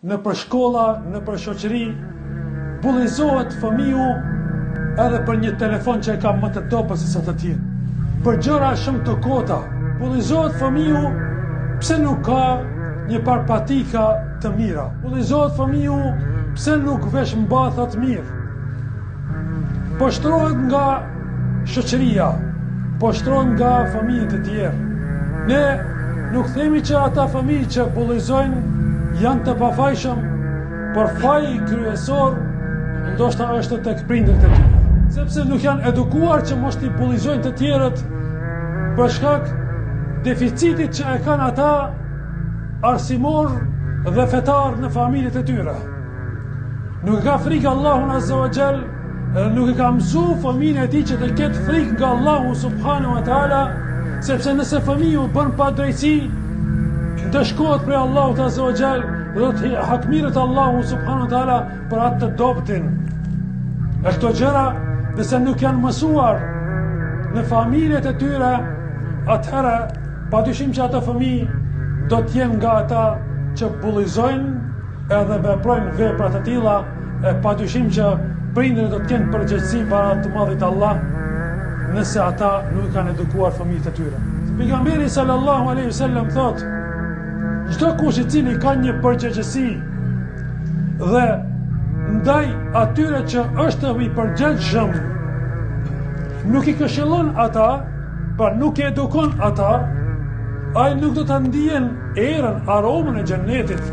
Nëpër shkolla, nëpër shoqëri, bullizohet fëmiu edhe për një telefon që e ka më të dobët se sa të tjerë. Për gjëra shumë të kota, bullizohet fëmiu pse nuk ka një par patika të mira. Bullizohet fëmiu pse nuk vesh mbatha të mirë. Poshtrohet nga shoqëria, poshtrohet nga fëmijët e tjerë. Ne nuk themi që ata fëmijë që bullizojnë janë të pafajshëm, por faji kryesor ndoshta është tek prindërit e tyre. Sepse nuk janë edukuar që mos t'i bullizojnë të tjerët për shkak deficitit që e kanë ata arsimor dhe fetar në familjet e tyre. Nuk e ka frikë Allahun Azza wa Jall dhe nuk e ka mësu fëmijën e tij që të ketë frikë nga Allahu Subhanahu wa Taala, sepse nëse fëmiu bën padrejtësi, ndëshkohet prej Allahut Azza wa Jall dhe do të hakmirret Allahu Subhanahu wa Taala për atë të dobëtin. E këto gjëra, nëse nuk janë mësuar në familjet e tyre, atëherë padyshim që ata fëmijë do të jenë nga ata që bullizojnë edhe veprojnë vepra të tilla e padyshim që prindërit do të kenë përgjegjësi para të madhit Allah nëse ata nuk i kanë edukuar fëmijët e tyre. Pejgamberi sallallahu alaihi wasallam thotë, çdo kush i cili ka një përgjegjësi dhe ndaj atyre që është i përgjegjshëm nuk i këshillon ata, pra nuk i edukon ata, ai nuk do ta ndien erën, aromën e xhennetit.